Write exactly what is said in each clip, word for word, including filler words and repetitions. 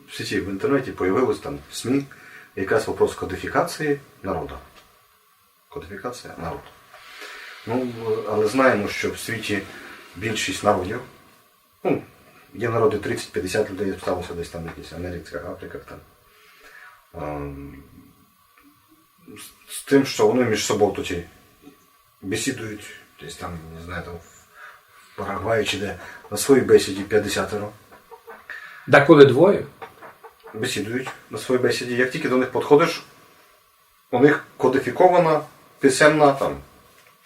В сеті, в інтернеті появилось там в СМІ якраз вопрос кодифікації народу. Кодифікація народу. Ну, але знаємо, що в світі більшість народів, ну, є народи тридцять-пятдесят людей, сталося десь там якісь Америка, Африка, там. Ем, з, з тим, що вони між собою тоді бесідують, десь там, не знаю, там в Парагваї чи де, на своїй бесіді пятдесятеро. Деколи двоє. Бесідують на своїй бесіді. Як тільки до них підходиш, у них кодифікована писемна там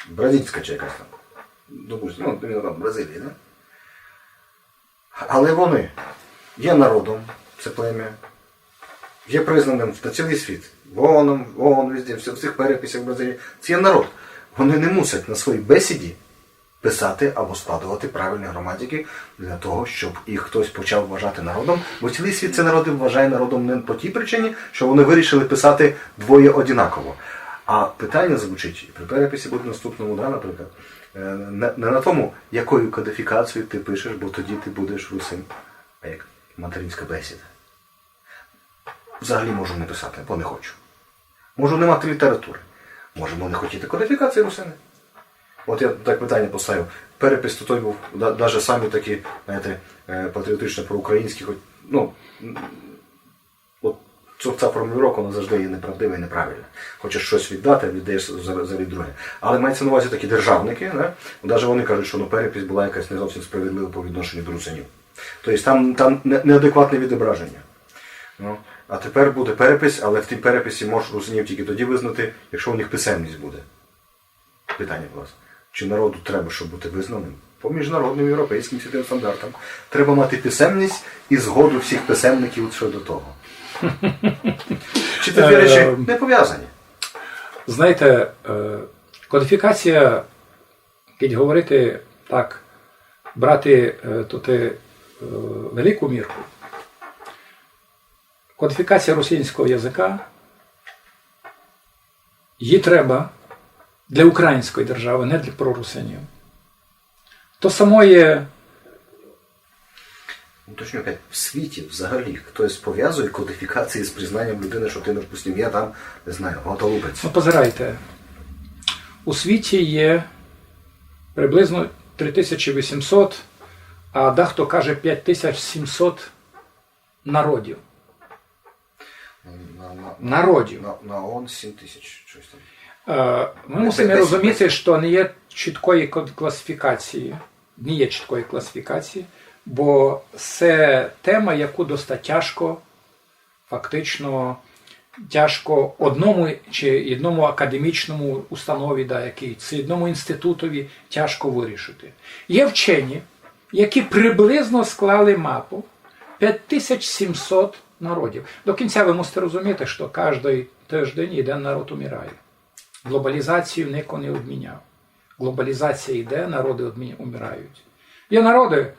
бразильська чи якась там. Допустим, ну, там Бразилія, да? Але вони є народом, це плем'я, є признаним на цілий світ. В ООН, в ООН везде, в всіх переписях Бразилії. Це є народ. Вони не мусять на своїй бесіді писати або складувати правильні граматики для того, щоб їх хтось почав вважати народом, бо цілий світ цей народ вважає народом не по тій причині, що вони вирішили писати двоє однаково. А питання звучить, і при переписі буде наступному, да, наприклад, е, не, не на тому, якою кодифікацією ти пишеш, бо тоді ти будеш русин, а як материнська бесіда. Взагалі можу не писати, бо не хочу. Можу не мати літератури. Можемо не хотіти кодифікації русини. От я так питання поставив. Перепис то той був, да, даже самі такі, знаєте, е, патріотично проукраїнські, хоч, ну, м, от цю, ця формулювання, вона завжди є неправдива і неправильна. Хочеш щось віддати, а віддаєш за, за друге. Але мається на увазі такі державники, да? Даже вони кажуть, що, ну, перепис була якась не зовсім справедлива по відношенню до русинів. Тобто там, там не- неадекватне відображення. Ну, а тепер буде перепис, але в тій переписі можеш русинів тільки тоді визнати, якщо у них писемність буде. Питання до вас. Чи народу треба, щоб бути визнаним? По міжнародним європейським світовим стандартам треба мати писемність і згоду всіх писемників щодо того. Чи ці дві речі не пов'язані? Знаєте, е, кодифікація, як говорити так, брати е, туди е, велику мірку, кодифікація русинського язика, її треба для української держави, не для прорусинів. То само є Уточню опять, в світі взагалі хтось пов'язує кодифікації з признанням людини, що ти, допустим, я там, не знаю, гоголубець. Ну, позирайте. У світі є приблизно три тисячі вісімсот, а дехто каже п'ять тисяч сімсот народів. На, на, Народів. На, на ООН сім тисяч, щось там. Е, Ми мусимо розуміти, що не є чіткої код- класифікації, не є чіткої класифікації, бо це тема, яку досить тяжко, фактично, тяжко одному чи одному академічному установі, да, який, чи одному інститутові тяжко вирішити. Є вчені, які приблизно склали мапу п'ять тисяч сімсот народів. До кінця ви мусите розуміти, що кожен тиждень один народ умирає. Глобалізацію ніхто не відміняв. Глобалізація йде, народи відмі- умирають. Є народи,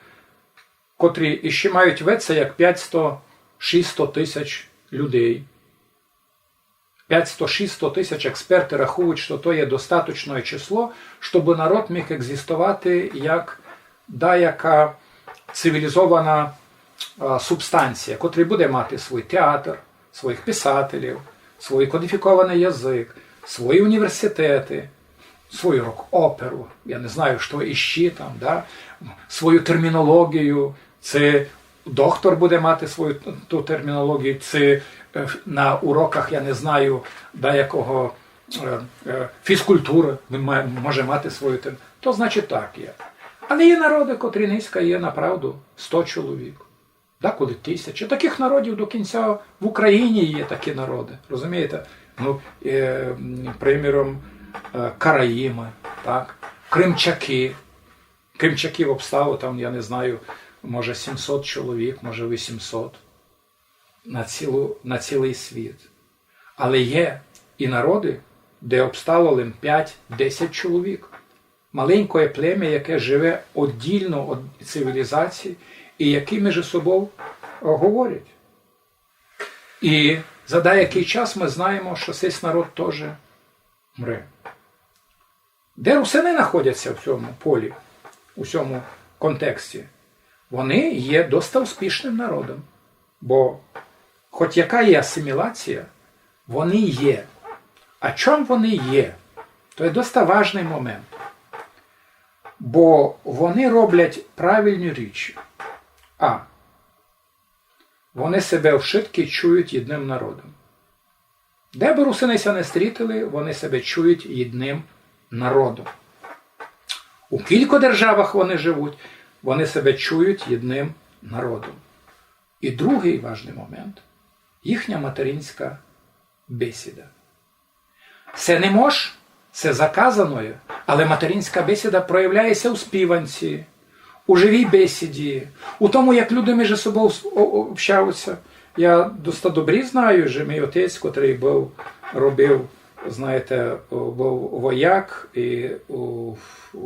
котрі іще мають веце як пятсто-шістсот тисяч людей. Пятсто-шістсот тисяч, експерти рахують, що то є достаточне число, щоб народ міг екзистувати як даяка цивілізована а, субстанція, котра буде мати свій театр, своїх писателів, свій кодифікований язик, свої університети, свою рок-оперу, я не знаю, що іще там, да? Свою термінологію, це доктор буде мати свою ту термінологію, це е, на уроках, я не знаю, даякого е, е, фізкультури він має, може мати свою термінологію. То значить так є. Але є народи, котрі низько є направду сто чоловік. Деколи тисячі. Таких народів до кінця в Україні є такі народи. Розумієте? Ну, е, м, приміром, е, Караїми, так? Кримчаки. Кримчаків обстало там, я не знаю, може сімсот чоловік, може вісімсот на, цілу, на цілий світ. Але є і народи, де обстало лише п'ять-десять чоловік. Маленьке плем'я, яке живе віддільно від цивілізації і які між собою е, говорять. І за деякий час ми знаємо, що цей народ теж мре. Де русини знаходяться в цьому полі, у цьому контексті? Вони є досить успішним народом. Бо хоч яка є асимілація, вони є. А чом вони є? То є доста важный момент. Бо вони роблять правильні річі. А. Вони себе вшыткі чують єдным народом. Де бы русины ся не стрітили, вони себе чують єдным народом. У кілько державах вони живуть, вони себе чують єдным народом. І другый важный момент — їхня материнська бесіда. Се не мож, се заказано є, але материнська бесіда проявляє ся у співанці, у живій бесіді, у тому, як люди між собою с-, о-, о-, общаються. Я доста добрі знаю, же мій отець, котрый быв, робив, знаєте, о, быв вояк, і у, у,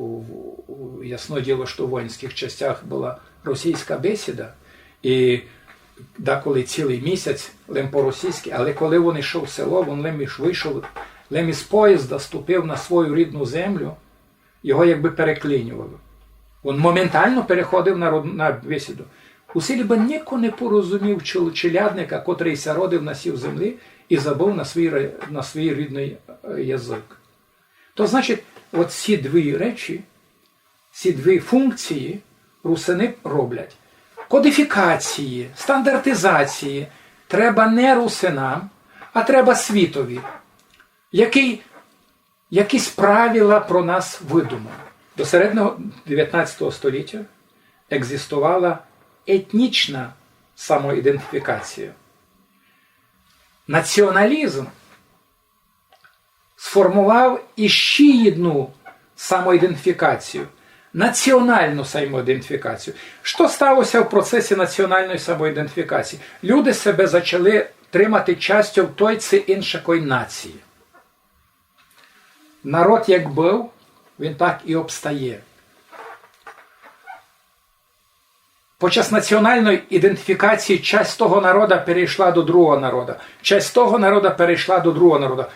у, ясне діло, што у воїнськых частях была російська бесіда, і деколи цілый місяць лем по-російськы, але коли він йшов в село, він лем іш вийшов, лем із поїзда ступив на свою рідну землю, його якбы переклинювало. Він моментално переходив на, род-, на бесіду. У селі бы нико не порозумів чел-, челядника, котрый ся родив на сій землі і забыв на свій ре-, на свій рідный, е, язык. То значить, от сі дві речі, сі дві функції русины роблять. Кодифікації, стандартизації треба не русинам, а треба світові, якый якісь правила про нас выдумав. До середного девятнадцятого століття екзистовала етнічна самоідентифікація. Націоналізм сформовав іщи єдну самоідентифікацію, націоналну самоідентифікацію. Што стало ся в процесі націоналної самоідентифікації? Люди себе зачали тримати частю той ци иншакой нації. Народ як быв, він так і обстає. Під час націоналної ідентифікації часть того народа перейшла до другого народа, часть того народа перейшла до другого народа.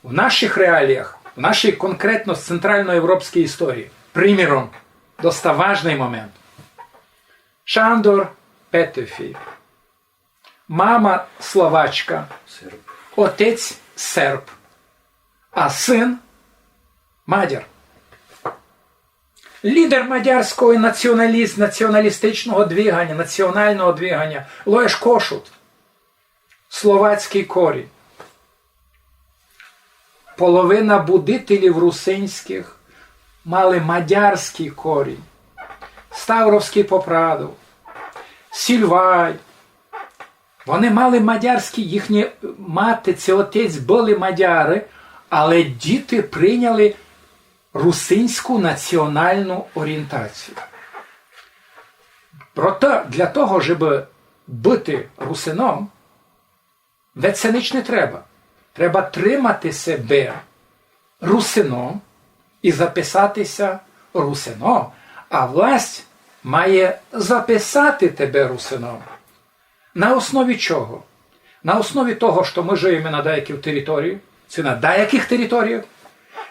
В наших реаліях, в нашій конкретно центральноєвропській історії, приміром, доста важный момент. Шандор Петефі. Мама словачка, отець серб, а син мадяр. Лідер мадярського націоналіст-, націоналістичного двиганя, націоналного двиганя Лоеш Кошут. Словацькый корінь. Половина будителів русинськых мали мадярськый корінь. Ставровськый Попрадов, Сільвай. Вони мали мадярськый, їхні мати ци отець были мадяры, але діти прийняли русинську націоналну орієнтацію. Проте для того, щоб быти русином, веце нич не треба. Треба тримати себе русином і записати ся русином, а власть має записати тебе русином. На основі чого? На основі того, што мы жиєме на даякій території, ци на даякых територіях,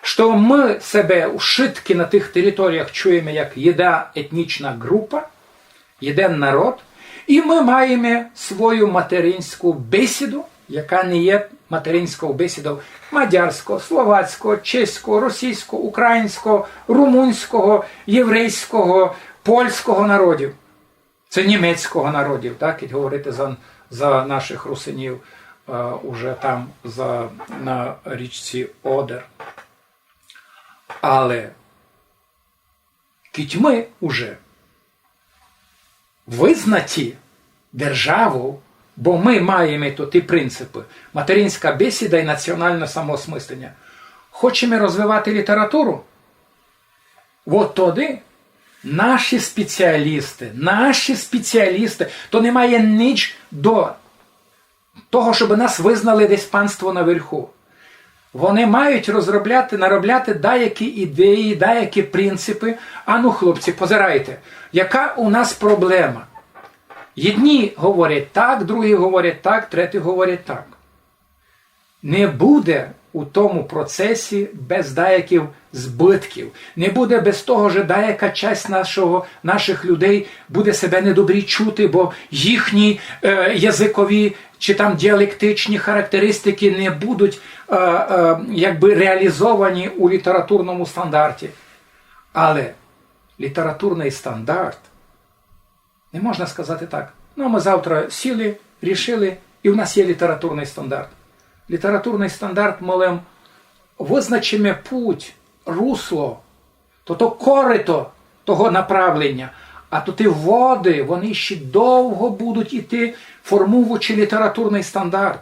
што мы себе ушыткі на тых територіях чуєме як єдна етнічна ґрупа, єден народ, і мы маєме свою материнську бесіду, яка не є материнською бесідою мадярського, словацького, чеського, російського, українського, румунського, єврейського, польського народів. Ци німецького народів, так, кідь говорити за, за нашых русинів, е, уже там, за, на річці Одер. Але кідь мы уже визнаті державу, бо мы маєме то ті принципы, материнська бесіда і націоналне самоосмыслення, хочеме розвивати літературу, от тоді наші спеціалісты, наші спеціалісты, то не має нич до того, щоб нас визнали десь панство наверху. Вони мають розробляти, наробляти даякі ідеї, даякі принципы. Ану, хлопці, позирайте, яка у нас проблема. Єдні говорять так, другі говорять так, треті говорять так. Не буде у тому процесі без даякых збытків. Не буде без того, што даяка часть нашого, нашых людей буде себе недобрі чути, бо їхні е, языкові чи там діалектичні характеристикы не будуть е, е, якбы реалізовані у літературному стандарті. Але літературный стандарт не можна сказати так: «Ну, мы завтра сіли, рішили, і в нас є літературный стандарт». Літературный стандарт, мы лем визначиме путь, русло, то, то корито того направленя. А то ті воды, вони ще довго будуть іти, формуючи літературный стандарт.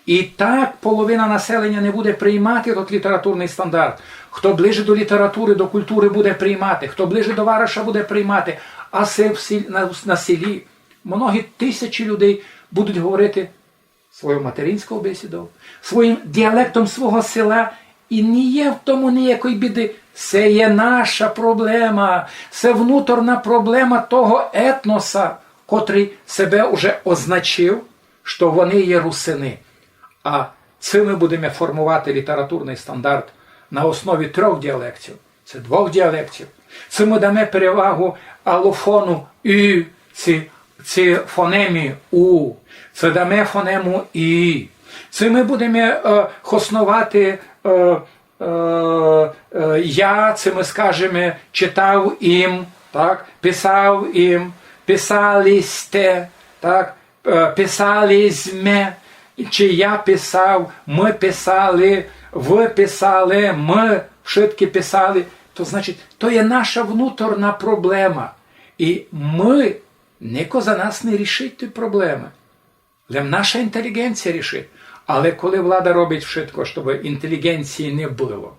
І так половина населеня не буде приймати тот літературный стандарт. Хто ближе до літературы, до культуры, буде приймати, хто ближе до вараша, буде приймати. А се в сіл-, на, на селі многі тисячі людей будуть говорити своєю материнською бесідою, своїм діалектом свого села, і не є в тому ніякої біды. Се є наша проблема, се внуторна проблема того етноса, котрый себе уже означив, што вони є русины. А ци мы будеме формовати літературный стандарт на основі трьох діалектів, ци двох діалектів, ци мы даме перевагу алофону ю, ци, ци фонемі у, ци даме фонему і, ци мы будеме е, хосновати е, е, е, я, ци мы скажеме читав им, так, писав им, писали сте, так, е, писали зме, чи я писав, мы писали, вы писали, мы вшыткі писали. То значить, то є наша внуторна проблема. І мы, нико за нас не рішить ті проблемы. Лем наша інтеліґенція рішить. Але коли влада робить вшытко, штоб інтеліґенції не было,